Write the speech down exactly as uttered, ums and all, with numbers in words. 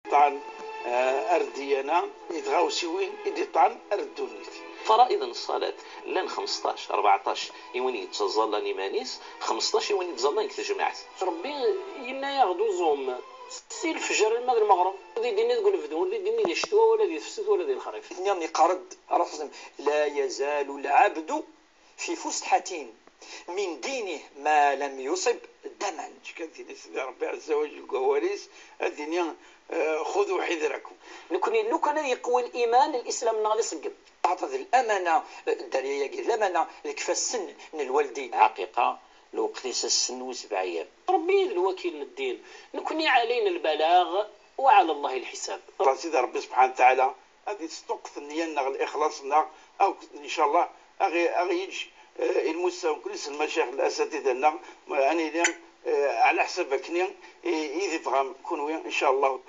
Ṭṭan, eh, ar ddiyana, i tɣawsiwin i d-iṭṭan ar ddunit. Faraid n ṣṣalat llan xmesṭac, rbeɛṭac i win yettẓallan iman-is, xmesṭac i win yettẓallan deg tejmaɛt. Rebbi yenna-yaɣ-d uẓum si lefjer alma d lmeɣreb, ur d-inni deg unebdu, ur d-inni di ccetwa wala di tefsut wala di lexrif. Nniḍen yeqqar-d Rasul la yazalu lɛabdu fi fusḥatin min dinih ma lam yusib daman. Kan tili Sidi Rebbi ɛezza wa jell deg wawal-is, ad d-ini, eh, xudu ḥidrakum. Nekni lukan ad yeqwi liman, lislam-nneɣ ad iṣeggem. Teɛṭiḍ lamana, eh, dderya-agi d lamana deg ifassen n lwaldin. Lɛaqiqa, lweqt-is ass-n u sebɛa yyam. Rebbi i d lwakil n ddin, nekni ɛlayna lbalaɣ wa ɛla Llah lḥisab. Sidi Rebbi subḥanahu wa taɛala ad isṭuqqet nniya-nneɣ, lixlaṣ-nneɣ, akk, ncallah, a ɣ-, a ɣ-yeǧǧ, eh, i lmussa n kullec n lmacayex, lasatida-nneɣ, ad nili, eh, ɛla ḥsab akkenni i, i tebɣam kunwi, ncallah.